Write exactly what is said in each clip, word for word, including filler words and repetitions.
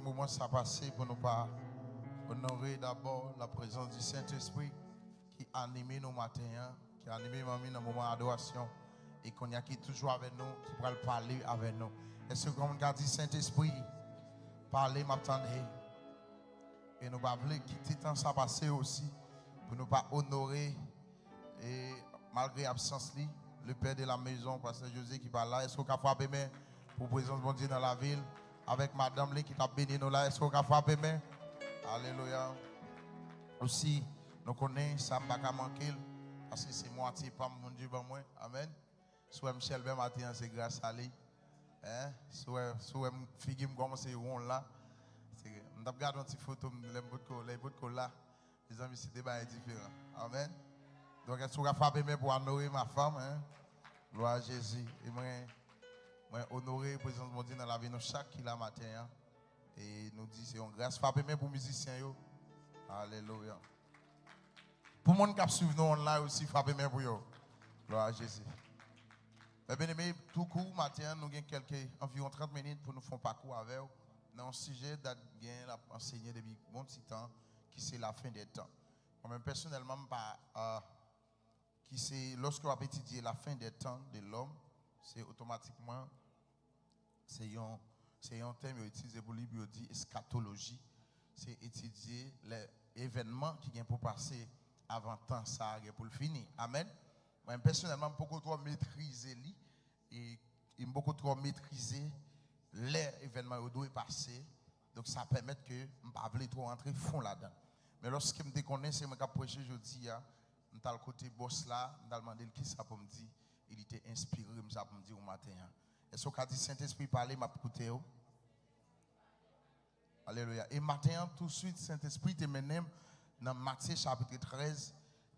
Moman sa pase pou nou pa onore dabò la prezans di Sentespri ki anime nou maten an, ki anime manmi nan moman adorasyon, e kounye a ki toujou avè nou, ki pral pale avè nou. Èske yon moun ka di, Sentespri, pale, m ap tande? E nou pa vle kite tan sa pase osi pou nou pa onore, e malgre absans li, le père de la maison, pastè José ki pa la. Èske w ka frape men pou prezans Bondye nan lavi l, avèk madanm li ki t ap beni nou la? Èske w ka frape men? Alelouya. Osi, nou konnen sa m pa ka manke l, paske se mwatye pa m Bondye ban mwen. Amèn. Si w wè m chèlbè maten an, se gras a li. Hein? Si w wè, si w wè m, figi m kòmanse won la, se, m t ap gade yon ti foto m lè m potko, lè m potko la. Mezanmi, se de bagay diferan. Amèn. Donk, èske w ka frape men pou anore ma fanm, hein? Glwa a Jezi. E mwen, mwen onore prezans Bondye nan lavi nou chak ki la maten an. E nou di se yon gras. Frape men pou mizisyen yo. Alelouya. Pou moun k ap swiv nou online osi, frape men pou yo. Glwa a Jezi. Mè byeneme, tou kou, maten an, nou gen kèlke, anviwon trant minit pou nou fè yon pakou avè w nan yon sijè dat gen l ap ansenye depi bon ti tan, ki se la fin dè tan. Mwen menm, pèsonèlman, m pa, ah, ki se, lòske w ap etidye la fin dè tan de lòm, se otomatikman, se yon, se yon tèm yo itilize pou li, pou yo di eskatoloji. Se etidye lè evènman ki gen pou pase avan tan sa a gen pou l fini. Amèn. Mwen, pèsonèlman, m poko twò metrize li, e, e m poko twò metrize lè evènman yo dwe pase. Donk, sa pèmèt ke m pa vle twò antre fon ladan l. Men lòske m te konnen se mwen k ap preche jodi a, m t al kote bòs la, m t al mande l kisa pou m di, e li te enspire m sa pou m di w maten an. Èske w ka di, Sentespri, pale, m ap koute w? Alelouya. E maten an, touswit, Sentespri te mennen m nan Matye chapit trèz,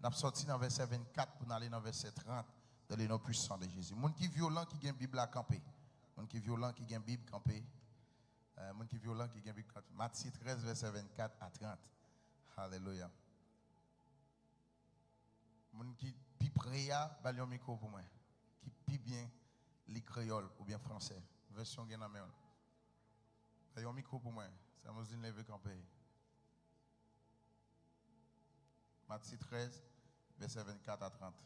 n ap sòti nan vèsè vennkat pou n ale nan vèsè trant, dans le nom puissant de Jésus. Moun ki vyolan ki gen Bib la, kanpe. Moun ki vyolan ki gen Bib, kanpe. Eh, moun ki vyolan ki gen Bib, kanpe. Matye trèz, vèsè vennkat a trant. Alelouya. Moun ki pi pre a, ba l yon mikwo pou mwen. Ki pi byen li kreyòl oubyen fransè. Vèsyon gen nan men w. Ba l yon mikwo pou mwen. Sè Mozin leve kanpe. Matye trèz, vèsè vennkat a trant.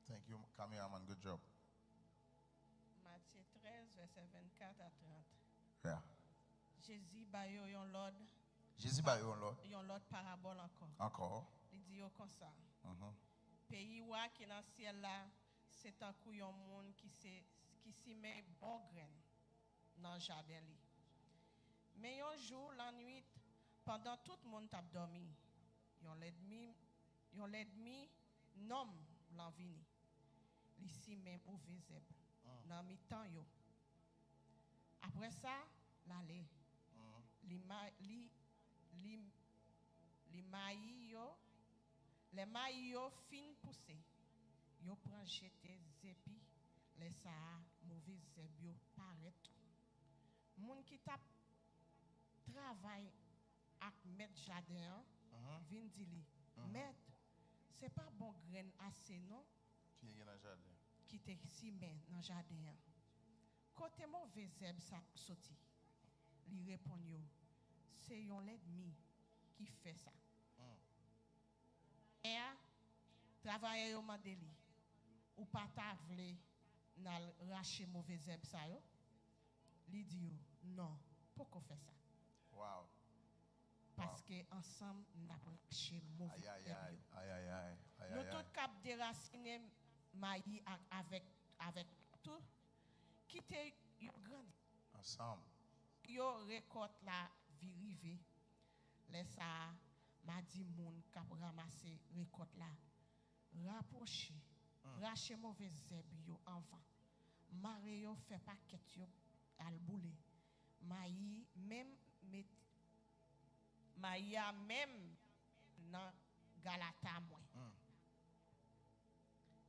Thank you, cameraman. Good job. Matye trèz, vèsè vennkat a trant. Yeah. Jezi ba yo yon lòd. Jezi ba yo yon lòd. Yon lòt parabòl ankò. Ankò. Li di yo konsa. Mhm. Peyi wa ki nan syèl la, se tankou yon moun ki se, ki simen bon grenn nan jaden li. Men yon jou, lannwit, pandan tout moun t ap dòmi, yon lènmi, yon lènmi nonm lan vini. Li simen move zèb nan mitan yo. Apre sa, l ale. Li ma-, li, li, li mayi yo. Lè mayi yo fin pouse, yo pran jete, epi lè sa a, move zèb yo parèt tou. Moun ki t ap travay ak mèt jaden an vin di li, Mèt, se pa bon grenn ase non ki te gen nan jaden, ki te simen nan jaden an. Kote move zèb sa soti? Li reponn yo, se yon lènmi ki fè sa. Travayè a, travayè yo mande li, ou pa ta vle n al rache move zèb sa yo? Li di yo, non, poko fè sa. Wow. Paske ansanm n ap rache move zèb yo. Ayayay, ayayay, ayayay. Nou tout k ap derasinen mayi ak, avèk, avèk tou, kite yo grandi. Ansanm. Yo rekòt la vi rive. Lè sa a, m a di moun k ap ranmase rekòt la, rapwoche, rache move zèb yo anvan. Mare yo, fè pakèt yo al boule. Mayi menm met, mayi a menm nan galata mwen.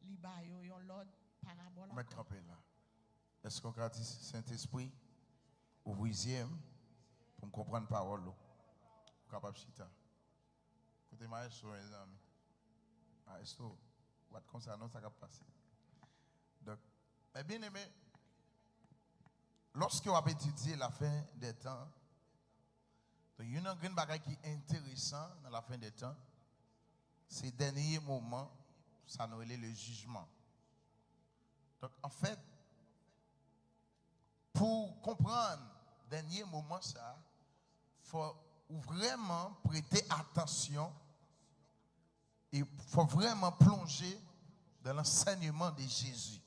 Li ba yo yon lòd parabòl ankò. Ou mèt kanpe la. Èske w ka di, Sentespri, ouvri zye m pou m konprann pawòl ou? Ou kapab chita. Kote maestro, mezanmi? Maestro, w pa t konsa non, sa k ap pase. Donk, mè byeneme, Lòske w ap etidye lafen dè tan, donk, youn nan grenn bagay ki enteresan nan lafen dè tan, se dènye moman, sa nou rele le jijman. Donk, anfèt, pou w konprann dènye moman sa, fò ou vrèman prete atansyon e fò vrèman plonje dans l'enseignement de Jésus.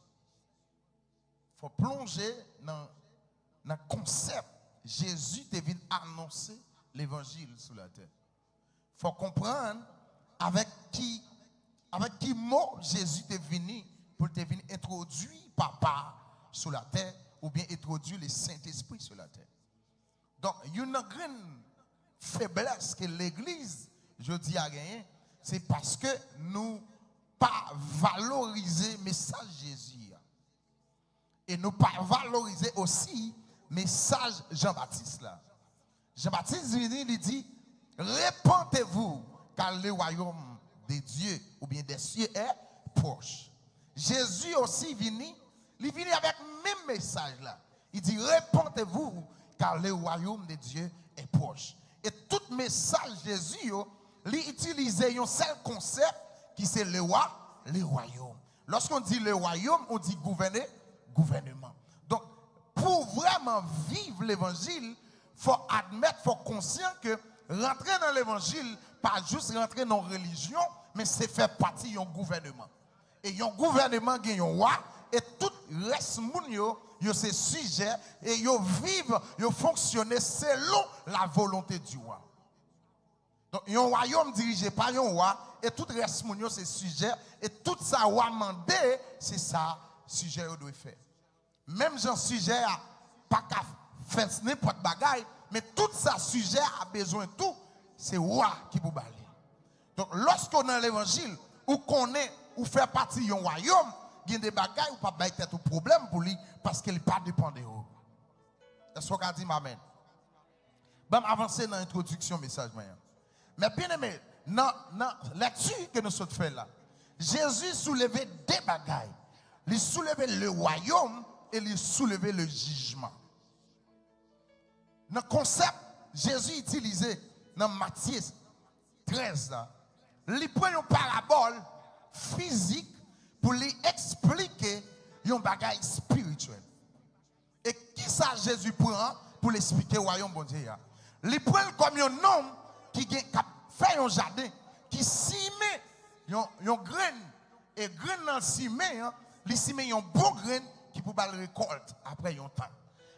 Fò plonje nan, nan konsèp Jezi te vin anonse levanjil sou latè. Fò konprann avèk ki, avèk ki mo Jezi te vini pou l te vin entwodui Papa sou latè oubyen entwodui le Sentespri sou latè. Donk, youn nan grenn feblès ke legliz jodi a genyen, se paske nou pa valorize mesaj Jezi a. E nou pa valorize osi mesaj Jan Batis la. Jan Batis vini, li di, repentez-vous, car le royaume de Dieu oubyen des cieux est proche. Jezi osi vini, li vini avèk menm mesaj la. Li di, repentez-vous, car le royaume de Dieu est proche. E tout mesaj Jezi yo, li itilize yon sèl konsèp ki se le roi, le royaume. Lorsqu'on dit le royaume, on dit gouverner, gouvernement. Donk, pou vrèman viv levanjil, fò admèt, fò konsyan ke rantre nan levanjil pa jis rantre nan yon relijyon, men se fè pati yon gouvèneman. E yon gouvèneman gen yon wa, e tout rès moun yo, yo se sijè, e yo viv, yo fonksyone selon la volonte di wa. Donk, yon wayòm dirije pa yon wa, e tout rès moun yo se sijè, e tout sa wa mande, se sa sijè yo dwe fè. Menm jan sijè a pa ka fè nenpòt bagay, men tout sa sijè a bezwen tou, se wa ki pou ba li. Donk, lòske w nan levanjil, ou konnen ou fè pati yon wayòm, gen de bagay ou p ap bay tèt ou pwoblèm pou li, paske li pa depann de ou. Èske w ka di m amèn? Ban m avanse nan entwodiksyon mesaj mwen an. Mè byeneme, nan, nan lèkti ke nou sot fè la, Jezi souleve de bagay. Li souleve le wayòm e li souleve le jijman. Nan konsèp Jezi itilize nan Matye trèz la, li pran yon parabòl fizik pou li eksplike yon bagay espirityèl. E kisa Jezi pran pou l esplike wayòm Bondye a? Li pran l kòm yon nonm ki gen, k ap fè yon jaden, ki simen yon, yon grenn, e grenn nan l simen an, li simen yon bon grenn ki pou ba l rekòlt apre yon tan.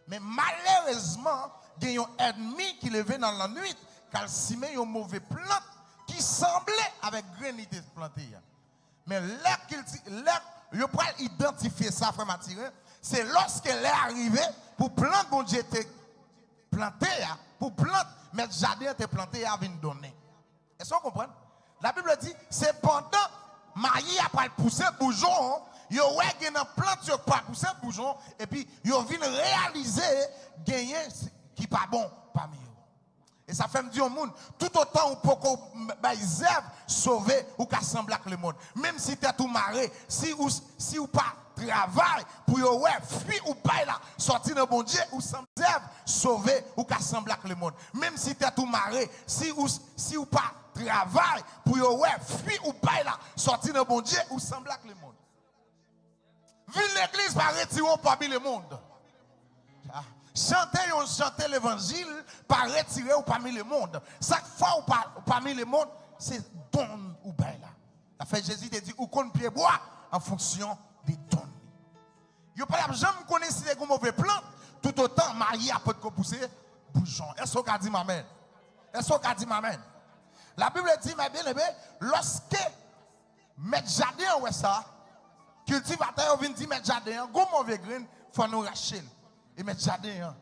Men malerezman, gen yon ènmi ki leve nan lannwit, k al simen yon move plant ki sanble avèk grenn li te plante a. Men lè kilti, lè yo pral idantifye sa, frè Matiren, se lòske lè a rive pou plant Bondye te plante a, pou plant mèt jaden an te plante a vin donnen. Èske w konprann? Labib di, se pandan mayi a pral pouse boujon, yo wè gen nan plant yo k pral pouse boujon, epi yo vin reyalize genyen ki pa bon pami yo. E sa fè m di yon moun, toutotan ou poko bay zèv sove, ou ka sanble ak lemonn. Menm si tèt ou mare, si ou, si ou pa travay pou yo wè fwi ou bay la sòti nan Bondye, ou sanble zèv sove, ou ka sanble ak lemonn. Menm si tèt ou mare, si ou, si ou pa travay pou yo wè fwi ou bay la sòti nan Bondye, ou sanble ak lemonn. Vin legliz pa retire w pami lemonn. Ah, chante yon chante levanjil pa retire w pami lemonn. Sa k fè w pa, pami lemonn, se don ou bay la. Sa fè Jezi te di, ou konn pyebwa an fonksyon de don li. Yo pa t ap janm konnen si te gen move plant, toutotan mayi a potko pouse boujon. Èske w ka di m amèn? Èske w ka di m amèn? Labib di, mè byeneme, lòske mèt jaden an wè sa, kiltivatè yo vin di mèt jaden an, gon move grenn, fò nou rache l. E mèt jaden an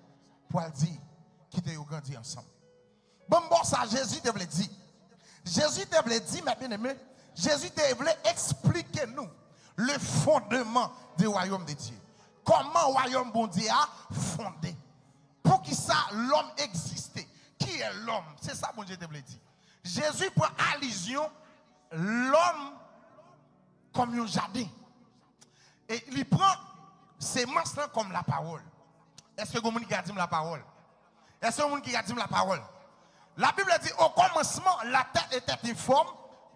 pral di, kite yo grandi ansanm. Ban m ba w sa Jezi te vle di. Jezi te vle di, mè byeneme, Jezi te vle eksplike nou le fondement du royaume de Dieu. Kòman wayòm Bondye a fonde? Poukisa lòm egziste? Ki è lòm? Se sa Bondye te vle di. Jezi pran alizyon lòm kòm yon jaden. E li pran semans lan kòm lapawòl. Èske gen moun ki ka di m lapawòl? Èske gen moun ki ka di m lapawòl? Labib di, au commencement, la terre était informe,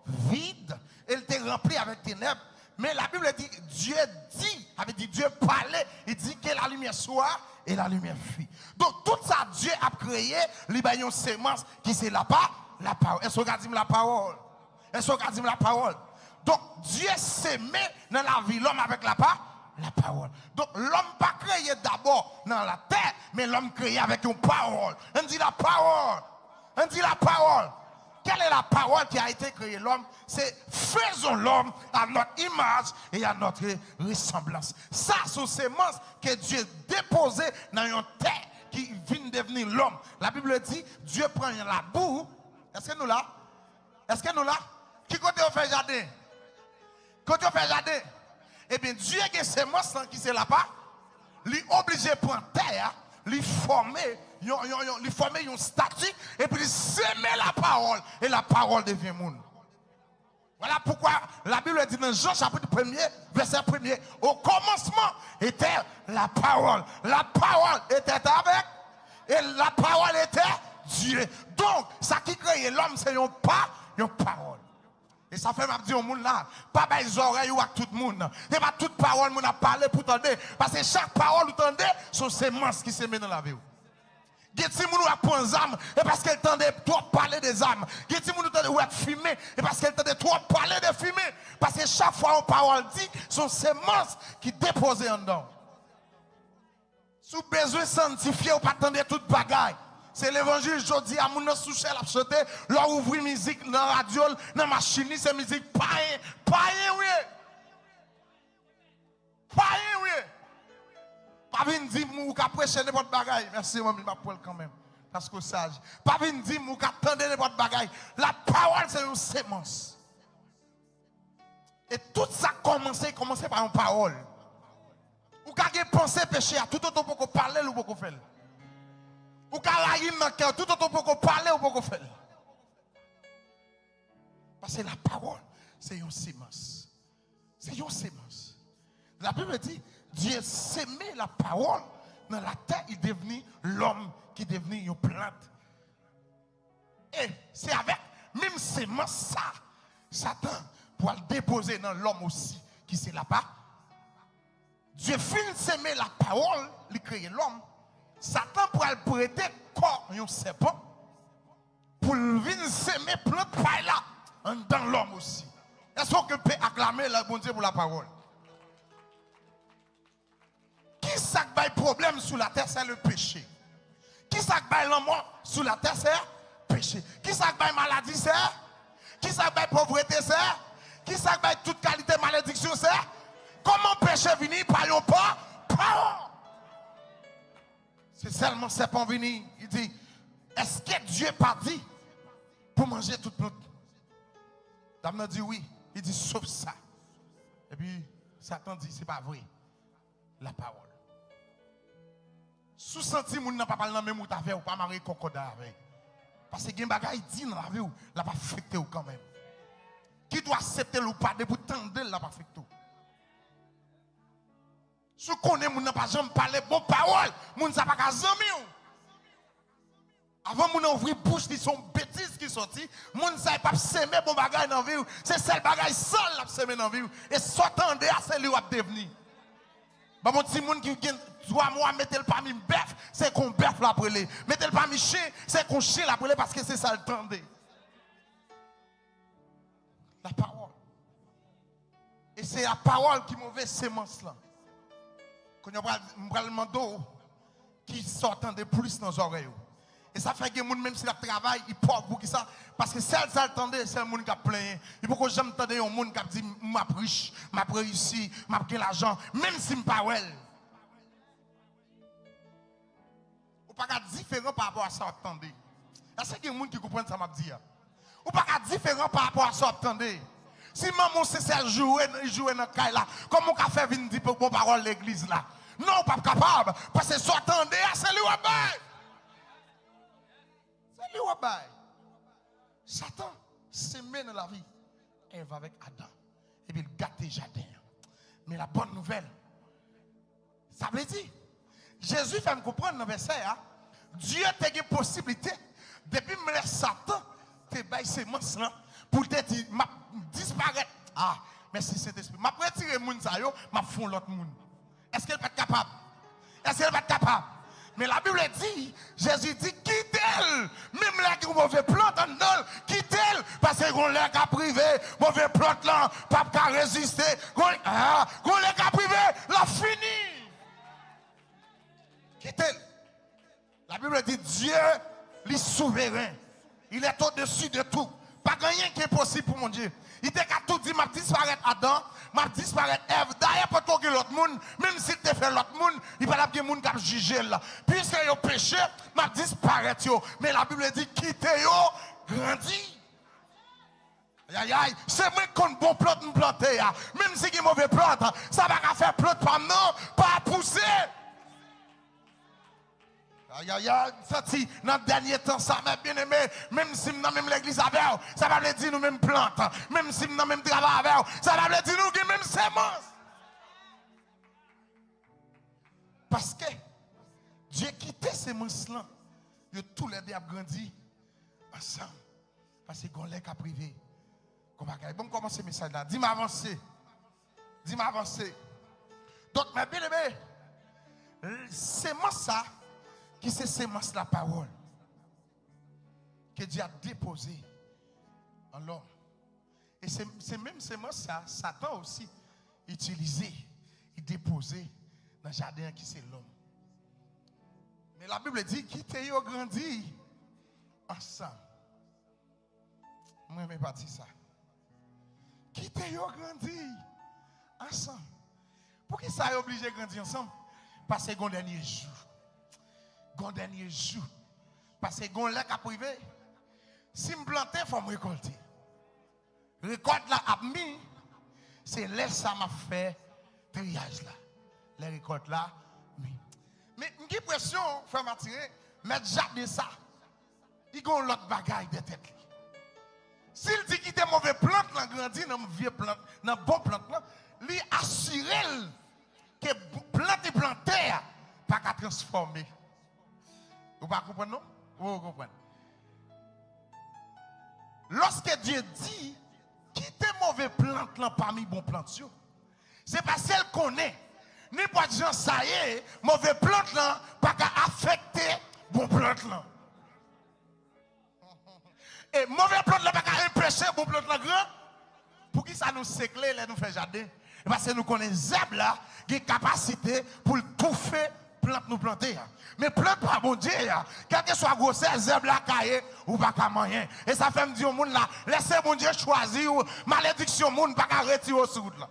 vide, elle était remplie avec ténèbres. Men Labib di, Dieu dit, sa vle di Dieu pale, li di que la lumière soit, et la lumière fut. Donk, tout sa Dieu ap kreye, li bay yon semans ki se lapa, lapawòl. Èske w ka di m lapawòl? Èske w ka di m lapawòl? Donk, Dieu seme nan lavi lòm avèk lapa, lapawòl. Donk, lòm pa kreye dabò nan latè, men lòm kreye avèk yon pawòl. Ann di lapawòl. Ann di lapawòl. Quelle est la parole qui a été créée l'homme? C'est faisons l'homme à notre image et à notre ressemblance. Sa se yon semans ke Dye depoze nan yon tè ki vin devni lòm. Labib di, Dye pran yon labou. Èske nou la? Èske nou la? Ki kote yo fè jaden? Kote yo fè jaden? Ebyen, Dye gen semans lan ki se lapa. Li oblije pran tè a, li fòme yon, yon, yon, li fòme yon stati, epi li seme lapawòl, e lapawòl devyen moun. Vwala poukwa Labib di nan Jan chapit premye, vèsè premye, au commencement était la parole. La parole était avec, et la parole était Dieu. Donk, sa ki kreye lòm, se yon pa, yon pawòl. E sa fè m ap di yon moun la, pa bay zòrèy ou ak tout moun. Se pa tout pawòl moun ap pale pou tande, paske chak pawòl ou tande, se yon semans ki seme nan lavi w. Gen timoun ou ap pran zam, e paske l tande twòp pale de zam. Gen timoun ou tande ou ap fimen, e paske l tande twòp pale de fimen. Paske chak fwa yon pawòl di, se yon semans ki depoze anndan w. Si w bezwen sanntifye, ou pa tande tout bagay. Se levanjil jodi a, moun nan sou chè l ap chante, lè w ouvri mizik nan radyo l, nan machin li, se mizik payen, payen w ye. Payen w ye. Pa vin di m ou ka preche nenpòt bagay. Mèsi, manmi, m ap pran l kanmenm. Paske w saj. Pa vin di m ou ka tande nenpòt bagay. Lapawòl se yon semans. E tout sa k kòmanse, kòmanse pa yon pawòl. Ou ka gen panse peche a, toutotan w poko pale l, ou poko fè l. Ou ka rayi m nan kè w, toutotan w poko pale, ou poko fè l. Paske lapawòl, se yon semans. Se yon semans. Labib di, Dye seme lapawòl nan latè, li devni lòm, ki devni yon plant. E se avèk menm semans sa, Satan pral depoze nan lòm osi, ki se lapa. Dye fin seme lapawòl, li kreye lòm. Satan pral prete kò yon sèpan pou l vin seme plant pay la anndan lòm osi. Èske w pe aklame la Bondye pou lapawòl? Ki sa k bay pwoblèm sou latè? Se le peche. Ki sa k bay lanmò sou latè? Se peche. Ki sa k bay maladi? Se. Ki sa k bay povrete? Se. Ki sa k bay tout kalite malediksyon? Se. Kòman peche vini? Pa yon pa, pawòl. Se sèlman sèpan vini, li di, èske Dye pa di pou manje tout plant? Dam nan di wi. Li di, sof sa. Epi Satan di, se pa vre. Lapawòl. Si w santi moun nan pa pral nan menm wout avè w, pa mare kòkòday avè l. Paske gen bagay di nan lavi w, l ap afekte w kanmenm. Kit w aksepte l ou pa, depi w tande l, l ap afekte w. Si w konnen moun nan pa janm pale bon pawòl, moun sa pa ka zanmi w. Avan moun nan ouvri bouch li, se yon betiz ki soti. Moun sa e p ap seme bon bagay nan vi w. Se sèl bagay sal l ap seme nan vi w. E sa w tande a, se li w ap devni. Ban m yon timoun ki gen twa mwa, mete l pami bèf, se kon bèf l ap rele. Mete l pami chen, se kon chen l ap rele, paske se sa l tande. Lapawòl. E se lapawòl ki move semans lan. Kounye a, m pral, m pral mande w ki sa w tande plis nan zòrèy ou. E sa fè gen moun, menm si l ap travay, li pòv. Poukisa? Paske sèl sa l tande, se moun k ap plenyen. Li poko janm tande yon moun k ap di, "M ap rich, m ap reyisi, m ap gen lajan," menm si m pa wè l. Ou pa ka diferan pa rapò a sa w ap tande. Èske gen moun ki konprann sa m ap di a? Ou pa ka diferan pa rapò a sa w ap tande. Si manman w se sèl joure, joure nan kay la, kòman w ka fè vin di bon pawòl legliz la? Non, ou p ap kapab. Paske sa w tande a, se li w ap bay. Se li w ap bay. Satan seme nan lavi Èv avèk Adan. Epi l gate jaden an. Men la bòn nouvèl, sa vle di, Jezi fè n konprann nan vèsè a, Dye te gen posiblite, depi m lè Satan te bay semans lan, pou l te di, "M ap disparèt." Ah, mèsi Sentespri. "M ap retire moun sa yo, m ap fè yon lòt moun." Èske l pa t kapab? Èske l pa t kapab? Men Labib di, Jezi di, "Kite l." Menm lè gen yon move plant anndan l, kite l. Paske gon lè k ap rive, move plant lan p ap ka reziste. Gon, ah, gon lè k ap rive, l ap fini. Kite l. Labib di, Dye, li souveren. Il est au-dessus de tout. Pa gen anyen ki enposib pou Bondye. Li te ka tou di, "M ap disparèt Adan, m ap disparèt Èv." Dayè, potko gen lòt moun, menm si l te fè lòt moun, li pa t ap gen moun k ap jije l. Piske yo peche, m ap disparèt yo. Men Labib di, "Kite yo grandi." Ayayay, se mwen k konn bon plant m plante a. Menm si gen move plant, sa pa ka fè plant pa m nan pa pouse. Ayayay, m santi nan dènye tan sa, mè byeneme, menm si m nan menm legliz avè w, sa pa vle di nou menm plant. Menm si m nan menm travay avè w, sa pa vle di nou gen menm semans. Paske Dye kite semans lan, yo toulède ap grandi ansanm. Paske gon lè k ap rive, gon bagay. Bon, m kòmanse mesaj la. Di m avanse. Di m avanse. Donk, mè byeneme, semans sa, ki se semans lapawòl, ke Dye ap depoze an lòm. E se, se menm semans sa, Satan osi itilize, li depoze nan jaden an ki se lòm. Men Labib di, "Kite yo grandi ansanm." Mwen renmen pati sa. "Kite yo grandi ansanm." Poukisa yo oblije grandi ansanm? Paske gon dènye jou. Gon dènye jou. Paske gon lè k ap rive. Si m plante, fò m rekòlte. Rekòt la ap mi, se lè sa m ap fè triyaj la. Lè rekòt la mi. Men m gen enpresyon, frè Matire, mèt jaden sa, li gen yon lòt bagay dèyè tèt li. Si l di kite move plant lan grandi nan vye plant, nan bon plant lan, li asire l ke b-, plant li plante a pa ka transfòme. Ou pa konprann non? Ou konprann? Lòske Dye di, "Kite move plant lan pami bon plant yo," se paske l konnen, nenpòt jan sa ye, move plant lan pa ka afekte bon plant lan. E move plant lan pa ka anpeche bon plant lan gran. Poukisa nou sekle lè nou fè jaden? E paske nou konnen zèb la gen kapasite pou l toufe plant nou plante a. Men plant pa Bondye a, kèlkeswa gwosè zèb la ka ye, ou pa ka manyen. E sa fè m di yon moun la, lè se Bondye chwazi w, malediksyon moun pa ka retire w sou wout la.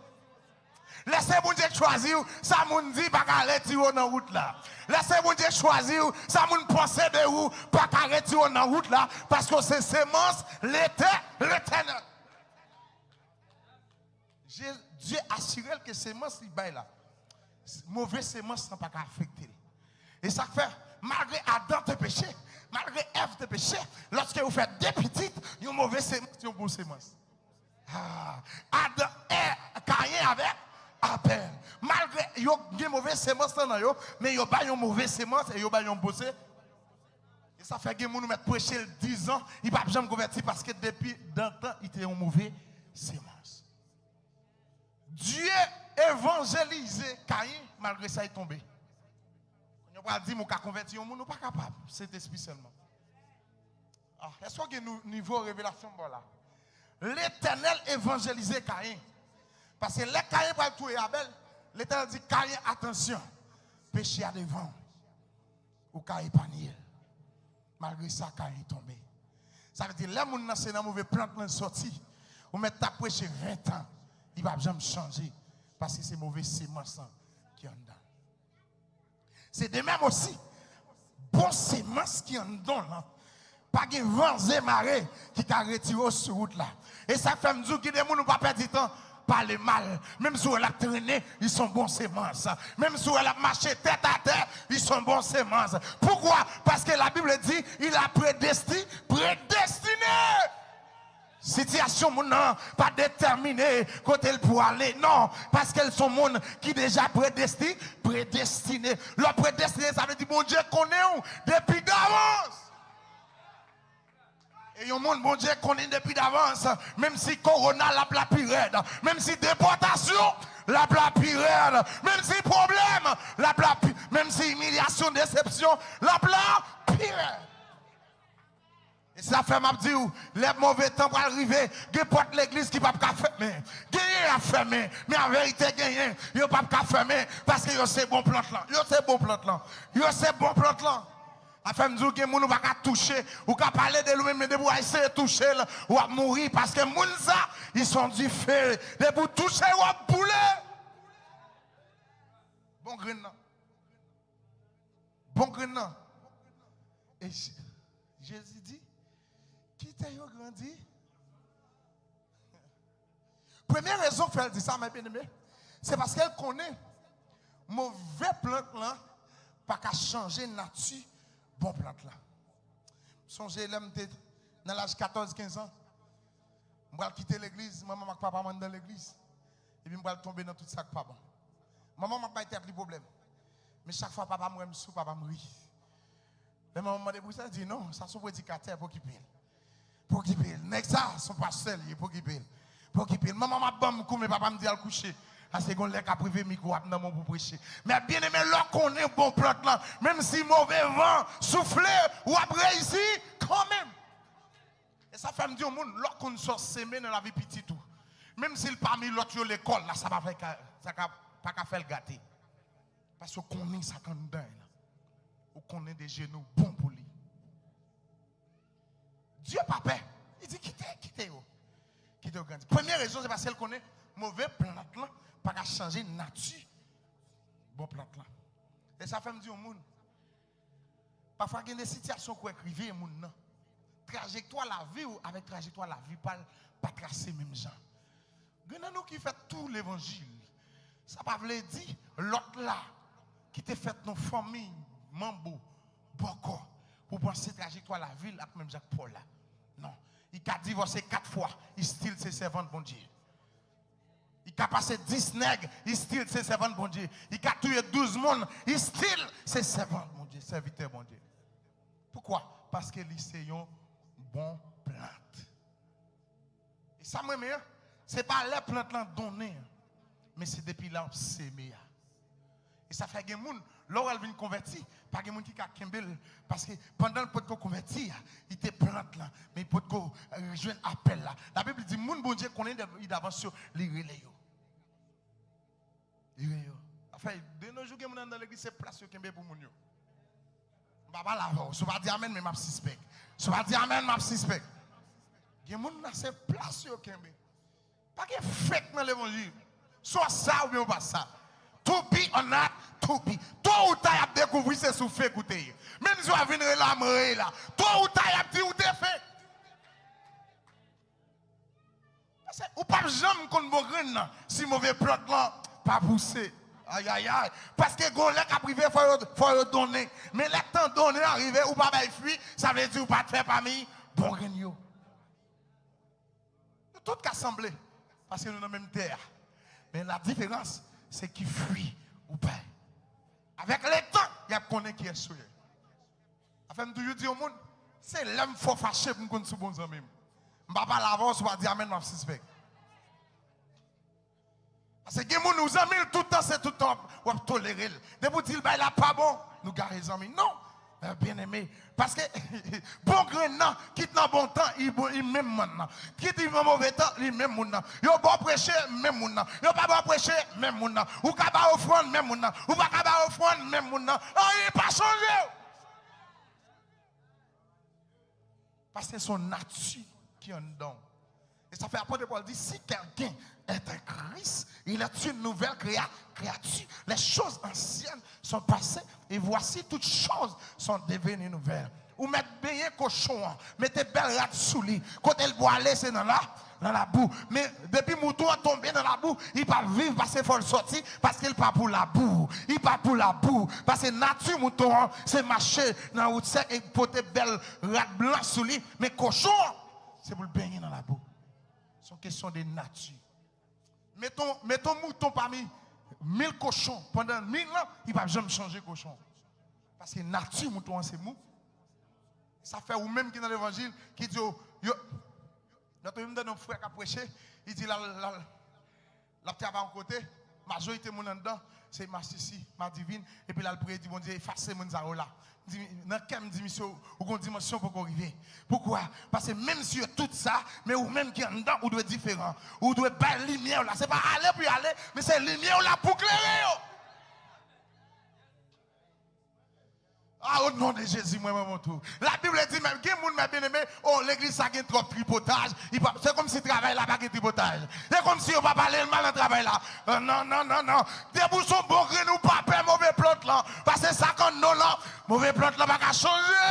Lè se Bondye chwazi w, sa moun di pa ka retire w nan wout la. Lè se Bondye chwazi w, sa moun panse de ou pa ka retire w nan wout la, paske w se semans Letè-, Letènèl. Je-, Dye asire l ke semans li bay la, move semans lan pa ka afekte l. E sa k fè, malgre Adan te peche, malgre Èv te peche, lòske yo fè de pitit, yon move semans, yon bon semans. Ah, Adan, È-, Kayen avèk Abèl. Malgre yo gen move semans lan nan yo, men yo bay yon move semans e yo bay yon bon se-, e sa fè gen moun ou mèt preche l dizan, li p ap janm konvèti paske depi dan tan, li te yon move semans. Dye evanjelize Kayen, malgre sa, li tonbe. Yo pral di m ou ka konvèti yon moun, ou pa kapab. Sentespri sèlman. Ah, èske w gen nou-, nivo revelasyon m ba w la? Letènèl evanjelize Kayen. Paske lè Kayen pral touye Abèl, Letènèl di, "Kayen, atansyon, peche a devan w. Ou ka epanye l." Malgre sa, Kayen tonbe. Sa vle di, lè moun nan se nan move plant lan l sòti, ou mèt ta preche ven tan, li p ap janm chanje, paske se move semans lan ki anndan l. Se de menm osi, bon semans ki anndan w lan, pa gen van zemare ki ka retire w sou wout la. E sa fè m di w, gen de moun ou pa pèdi tan, pale mal. Menm si w wè l ap trennen, li se yon bon semans. Menm si w wè l ap mache tèt atè, li se yon bon semans. Poukwa? Paske Labib di, il a predesti-, predestine. Sitiyasyon moun nan pa detèmine kote l pwale, non, paske l se yon moun ki deja predesti-, predestine. Lè w predestine, sa vle di Bondye konnen w depi davans. E yon moun Bondye konnen depi davans, menm si kowona l ap la pi rèd, menm si depòtasyon l ap la pi rèd, menm si pwoblèm l ap la pi, menm si imilyasyon, desepsyon l ap la pi rèd. E sa fè m ap di w, lè move tan pral rive, gen pòt legliz ki p ap ka fèmen. Genyen y ap fèmen, men an verite genyen, yo p ap ka fèmen, paske yo se bon plant lan. Yo se bon plant lan. Yo se bon plant lan. Afè m di w, gen moun ou pa ka touche, ou ka pale de li, men depi w eseye touche l, w ap mouri, paske moun sa, ils sont du feu. Depi w touche, w ap boule. Bon grenn nan. Bon grenn nan. E Je-, Jezi di, kite yo grandi. Premye rezon k fè l di sa, mè byeneme, se paske l konnen move plant lan pa ka chanje nati bon plant lan. M sonje lè m te nan laj katòz, kenz an, m pral kite legliz, manman m ak papa m anndan legliz. Epi m pral tonbe nan tout sa k pa bon. Manman m ap bay tèt li pwoblèm. Men chak fwa papa m wè m sou, papa m ri. Lè manman m mande pou sa, l di, "Non, sa se yon predikatè, pa okipe l. Pa okipe l. Nèg sa, se yon pastè l ye, pa okipe l. Pa okipe l." Manman m ap ban m kou, men papa m di, "Al kouche." Paske gon lè k ap rive, mikwo ap nan men w pou preche. Men byeneme, lè w konnen bon plant lan, menm si move van soufle, w ap reyisi kanmenm. E sa fè m di yon moun, lè w konn sa w seme nan lavi pitit ou, menm si l pami lòt yo lekòl la, sa pa fè ka, sa ka, pa ka fè l gate. Paske w konnen sa k anndan l lan. Ou konnen de jenou bon pou li. Dye pa pè. Li di, "Kite, kite yo. Kite yo grandi." Premye rezon, se paske l konnen move plant lan pa ka chanje nati bon plant lan. E sa fè m di yon moun, pafwa gen de sitiyasyon ou kwè k rive moun nan, trajektwa lavi w avèk trajektwa lavi pa l pa trase menm jan. Gen nan nou ki fèt tou levanjil. Sa pa vle di lòt la ki te fèt nan fanmi manbo, bòkò, pou panse trajektwa lavi l ap menm jan ak pa w la. Non. Li ka divòse kat fwa, li still se sèvant Bondye. Li ka pase dis nèg, li still se sèvant Bondye. Li ka touye douz moun, li still se sèvant Bondye, sèvitè Bondye. Poukwa? Paske li se yon bon plant. E sa m renmen an, se pa lè plant lan donnen an, men se depi lè w ap seme a. E sa fè gen moun, lè w wè l vin konvèti, pa gen moun ki ka kenbe l, paske pandan l potko konvèti a, li te plant lan, men li potko, eh, jwenn apèl la. Labib di, moun Bondye konnen de-, li davans yo, li rele yo. Li rele yo. Afè, de nos jours, gen moun anndan legliz, se plas yo kenbe pou moun yo. M pa pale avè w. Si w pa di amèn, men m ap sispèk. Si w pa di amèn, m ap sispèk. Gen moun nan, se plas yo kenbe. Pa gen fake nan levanjil. Swa w sa oubyen w pa sa. To be or not to be. To ou ta y ap dekouvri se sou fake ou te ye. Menm si w ap vin rele m rele la. To ou ta y ap di ou te fake. Paske ou p ap janm konn bon grenn nan si move plant lan pa pouse. Ayayay. Paske gon lè k ap rive, fò yo, fò yo donnen. Men lè tan donnen an rive, ou pa bay fwi, sa vle di ou pa t fè pami bon grenn yo. Nou tout ka sanble, paske nou nan menm tè a. Men la diferans, se ki fwi ou bay. Avèk letan, y ap konnen kiyès ou ye. Afè m toujou di yon moun, se lè m fò fache pou m konn si w bon zanmi m. M pa pale avè w, si w pa di amèn, m ap sispèk. Paske gen moun ou zanmi l tout tan, se tout tan w ap, w ap tolere l. Depi w di l bagay la pa bon, nou gare zanmi. Non, mè byeneme. Paske bon grenn nan, kit nan bon tan, li bon, li menm moun nan. Kit li nan move tan, li menm moun nan. Yo ba w preche, menm moun nan. Yo pa ba w preche, menm moun nan. Ou ka ba ofrann, menm moun nan. Ou pa ka ba ofrann, menm moun nan. Anyen pa chanje. Paske se yon nati ki anndan w. E sa fè apot Pòl di, si quelqu'un est en Christ, il est une nouvelle créa-, créature. Les choses anciennes sont passées, et voici, toutes choses sont devenues nouvelles. Ou mèt benyen kochon an, mete bèl rad sou li. Kote l pwale, se nan la, nan labou. Men depi mouton an tonbe nan labou, li p ap viv, paske fò l sòti, paske l pa pou labou. Li pa pou labou. Paske nati mouton an, se mache nan wout sèk e pote bèl rad blan sou li. Men kochon an, se pou l benyen nan labou. Se yon kesyon de nati. Met yon, met yon mouton pami mil kochon pandan mil an, li p ap janm chanje kochon. Paske nati mouton an se mou. Sa fè ou menm ki nan levanjil, ki di yo, yo, lòt jou m tande yon frè k ap preche, li di l al, l al, l ap travay yon kote, majorite moun anndan, se masisi, madivin, epi l al priye, di Bondye, efase moun sa yo la. Di, nan kè m, di misye, ou gon dimansyon poko rive. Poukwa? Paske menm si yo tout sa, men ou menm ki anndan, ou dwe diferan. Ou dwe bay limyè w la. Se pa ale pou y ale, men se limyè w la pou klere yo. Ah, o non de Jezi, mwen, mwen, mwen tou. Labib di, men gen moun, men byeneme, o, legliz sa gen twòp tripotaj. Li pa, se kòmsi travay la pa gen tripotaj. Se kòmsi yo pa pale l mal nan travay la. Euh, non, non, non, non. Depi w se yon bon grenn, ou pa pè move plant lan. Paske sa k anndan w lan, move plant lan pa ka chanje.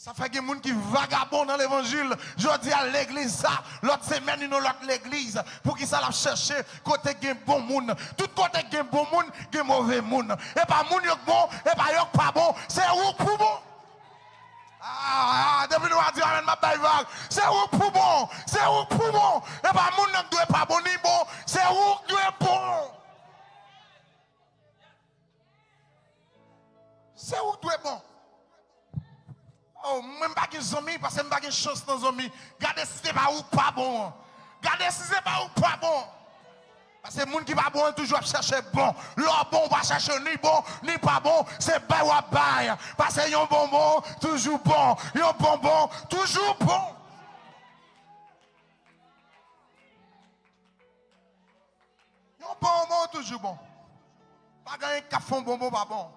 Sa fè gen moun ki vagabon nan levanjil. Jodi a legliz sa, lòt semèn li nan lòt legliz. Poukisa l ap chèche kote gen bon moun? Tout kote gen bon moun, gen move moun. E pa moun yo k bon, e pa yo k pa bon, se ou k pou bon. Ah, ah, depi nou a di amèn, m ap bay vag. Se ou k pou bon, se ou k pou bon. E pa moun nan k dwe pa bon ni bon, se ou k dwe bon. Se ou k dwe bon. Oh, mwen m pa gen zanmi, paske m pa gen chans nan zanmi. Gade si se pa ou k pa bon an. Gade si se pa ou k pa bon. Paske moun ki pa bon an toujou ap chèche bon. Lè w bon, ou pa chèche ni bon, ni pa bon. Se bay w ap bay. Paske yon bonbon toujou bon. Yon bonbon toujou bon. Yon bonbon toujou bon. Pa gen anyen k ap fè yon bonbon pa bon.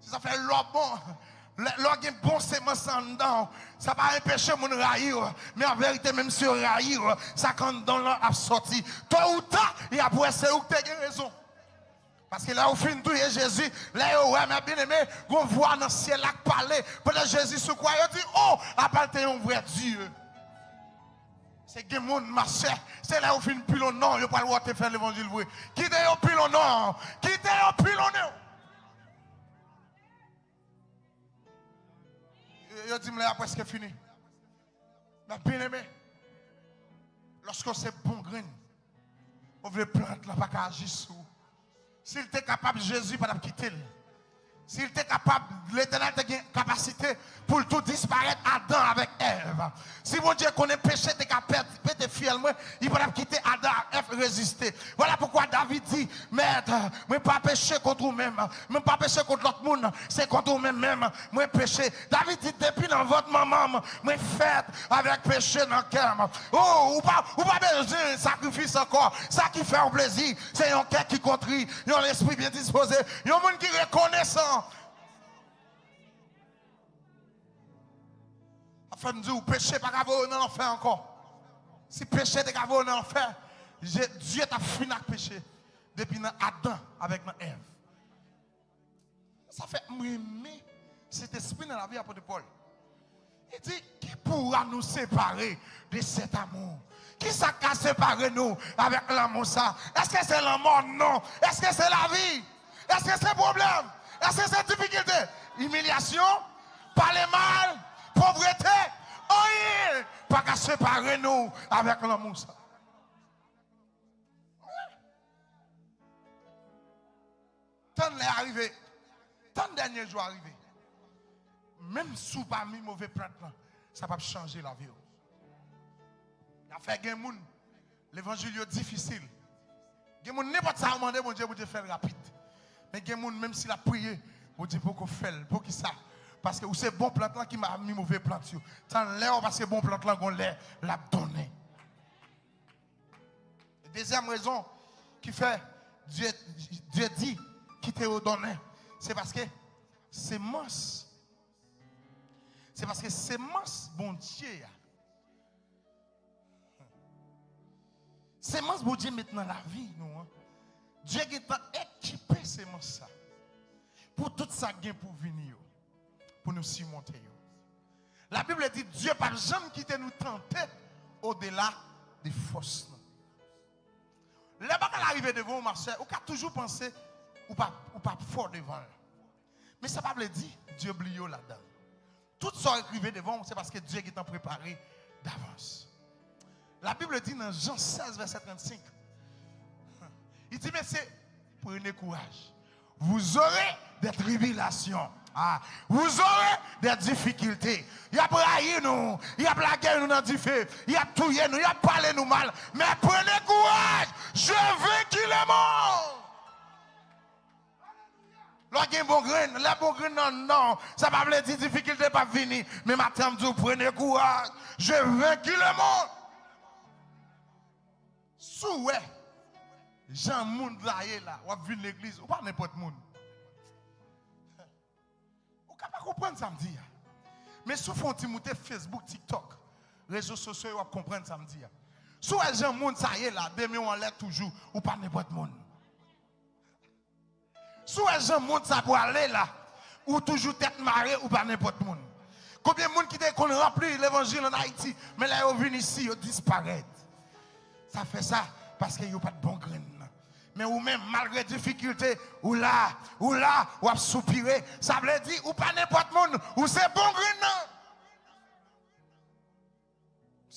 Se sa fè lè w bon, lè, lè w gen bon semans anndan w, sa pa enpeche moun rayi w. Men an verite, menm si yo rayi w, sa k anndan w lan ap sòti. To ou ta, y ap wè se ou k te gen rezon. Paske lè ou fin touye Jezi, lè yo wè, men byeneme, gon vwa nan syèl la k pale. Pandan Jezi sou kwa, yo di, o, apa l te yon vrè Dye. Se gen moun, masè, se lè yo fin pilonn non, yo pral wè w te fè levanjil vre. Kite yo pilonnen w. Kite yo pilonnen w. Yo, yo di m lè a prèske fini. Men byeneme, lòske w se bon grenn, ou vle plant lan pa ka aji sou ou. Si l te kapab, Jezi pa t ap kite l. Si l te kapab, Letènèl te gen kapasite pou l tou disparèt Adan avèk Èv. Si Bondye konnen peche te ka pè-, pete fyèl mwen, li pa t ap kite Adan ak Èv reziste. Vwala poukwa David di, Mèt, mwen pa peche kont ou menm, mwen pa peche kont lòt moun, se kont ou menm menm mwen peche. David di, depi nan vant manman m, mwen fèt avèk peche nan kè m. Oh, ou pa, ou pa bezwen sakrifis ankò. Sa ki fè w plezi, se yon kè ki kontri, yon lespri byen dispoze, yon moun ki rekonesan. Sa fè m di w, peche pa ka voye w nan lanfè ankò. Si peche te ka voye w nan lanfè, Je-, Dye t ap fin ak peche depi nan Adan avèk nan Èv. Sa fè m renmen Sentespri nan lavi apot Pòl. Li di, qui pourra nous séparer de cet amour? Kisa k ka separe nou avèk lanmou sa? Èske se lanmò? Non. Èske se lavi? Èske se pwoblèm? Èske se difikilte? Imilyasyon? Pale mal? Povrete? Anyen pa ka separe nou avèk lanmou sa. Tann lè a rive. Tann dènye jou a rive. Menm si w pami move plant lan, sa p ap chanje lavi w. Afè gen moun, levanjil yo difisil. Gen moun, nenpòt sa yo mande Bondye, Bondye fè l rapid. Men gen moun, menm si l ap priye, Bondye poko fè l. Poukisa? Paske ou se bon plant lan ki pami move plant yo. Tann lè w, paske bon plant lan gon lè l ap donnen. Dezyèm rezon ki fè Dye, Dye di, kite yo donnen, se paske semans, se paske semans Bondye a, semans Bondye met nan lavi nou an, Dye gentan ekipe semans sa pou tout sa k gen pou vini yo, pou nou simonte yo. Labib di, Dye p ap janm kite nou tante odela de fòs nou. Lè bagay la rive devan w, masè, ou ka toujou panse ou pa, ou pa fò devan l. Men sa pa vle di Dye bliye w ladan l. Tout sa k rive devan w, se paske Dye gentan prepare davans. La Bible dit dans Jean seize, verset trente-cinq, il dit, messieurs, prenez courage. Vous aurez des tribulations. Ah, vous aurez des difficultés. Y ap rayi nou, y ap lage nou nan dife, y ap touye nou, y ap pale nou mal. Men prenez courage, j'ai vaincu le monde. Lè w gen bon grenn, lè bon grenn nan, non, sa pa vle di difikilte p ap vini. Men maten an m di w, prenez courage, j'ai vaincu le monde. Si w wè jan moun la ye la, w ap vin legliz, ou pa nenpòt moun. Ou ka pa konprann sa m di a. Men si w fè yon ti moute Facebook, TikTok, rezo sosyo yo, w ap konprann sa m di a. Si w wè jan moun sa ye la, demen w anlè toujou, ou pa nenpòt moun. Si w wè jan mond sa pwale la, ou toujou tèt mare, ou pa nenpòt moun. Konbyen moun ki te konn ranpli levanjil ann Ayiti, men lè yo vin isi, yo disparèt? Sa fè sa, paske yo pa t bon grenn nan. Men ou menm, malgre difikilte, ou la, ou la, w ap soupire. Sa vle di, ou pa nenpòt moun, ou se bon grenn nan.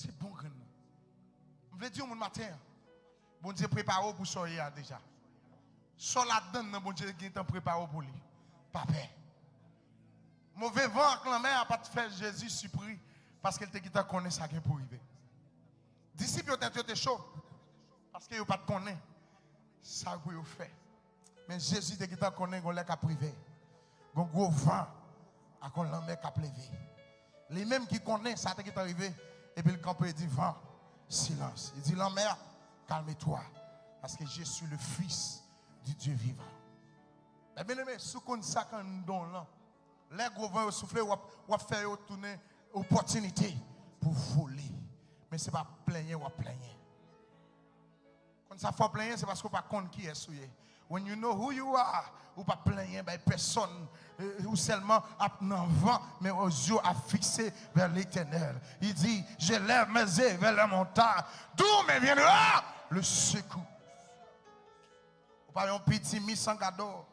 Se bon grenn nan. M vle di yon moun maten an, Bondye prepare w pou sa w ye a deja. Sa w ladann nan, Bondye gentan prepare w pou li. Pa pè. Move van ak lanmè a pa t fè Jezi sipri, paske l te gentan konnen sa gen pou rive. Disip yo, tèt yo te cho, paske yo pa t konnen sa pou yo fè. Men Jezi te gentan konnen gon lè k ap rive. Gon gwo van ak yon lanmè k ap leve. Li menm ki konnen sa te gentan rive, epi l kanpe, li di, van, silence. Il dit, la mer, calme-toi, parce que je suis le Fils du Dieu vivant. Men byeneme, si w konn sa k anndan w lan, lè gwo van yo soufle, w ap, w ap fè yo tounen opòtinite pou vole. Men se pa plenyen w ap plenyen. Konn sa fè w plenyen, se paske w pa konn kiyès ou ye. When you know who you are, ou pa plenyen bay pèsonn, eh, ou sèlman ap nan van, men zye w ap fikse vers l'Éternel. Il dit, j'élève mes yeux vers les montagnes, d'où me viendra le secours. Ou pa yon pitimi san gado.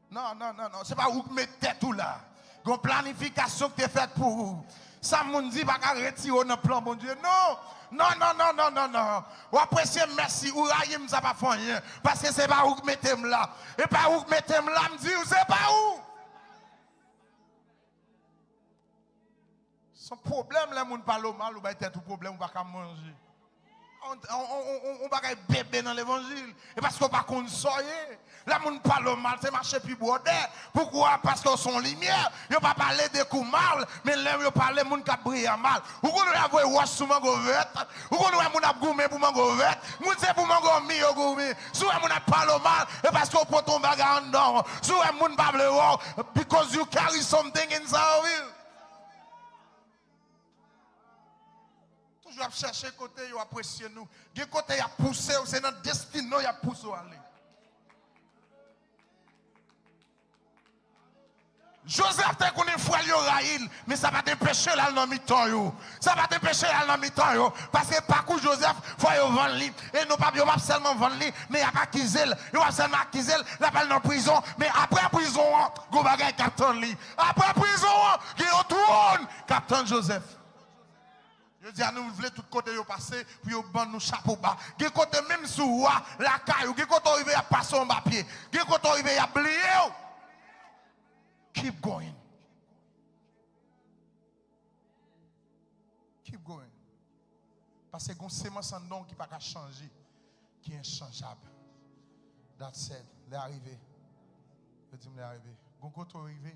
Non, non, non, non. Se pa ou k met tèt ou la. Gon planifikasyon ki te fèt pou ou. Sa moun di pa ka retire w nan plan Bondye. Non. Non, non, non, non, non, non. W apresye m, mèsi. Ou rayi m, sa pa fè anyen. Paske se pa ou k mete m la. E pa ou k mete m la, m di w, se pa ou. Se yon pwoblèm lè moun pale w mal, ou bay tèt ou pwoblèm, ou pa ka manje. On, on, on, on, on bagay bebe nan levanjil. E paske w pa konn sa w ye. Lè moun pale w mal, se mache pi bwòdè. Poukwa? Paske w se yon limyè. Yo pa pale de kou mal, men lè yo pale moun k ap briye a mal. Ou konn wè y ap voye wòch sou mango vèt. Ou konn wè moun ap goumen pou mango vèt. Moun se pou mango mi yo goumen. Si w wè moun ap pale w mal, e paske w pote yon bagay anndan w. Si w wè moun pa vle wè w, because you carry something inside of you. Toujou ap chèche kote yo apresye nou. Gen kote y ap pouse w, se nan destine w y ap pouse w ale. Jozèf te konnen frè l yo rayi l, men sa pa t anpeche l al nan mitan yo. Sa pa t anpeche l al nan mitan yo. Paske pakou Jozèf, fò yo vann li. E nou p ap, yo p ap sèlman vann li, men y ap akize l. Yo p ap sèlman akize l, l ap al nan prizon. Men apre prizon an, gon bagay k ap tann li. Apre prizon an, gen yon twòn k ap tann Jozèf. Yo di a nou vle tout kote yo pase pou yo ban nou chapo ba. Gen kote menm si w wa lakay ou, gen kote w rive y ap pase w anba pye. Gen kote w rive y ap bliye w. Keep going. Keep going. Paske gon semans anndan w ki pa ka chanje, ki enchanjab. That said, lè a rive. Yo di m lè a rive. Gon kote w rive.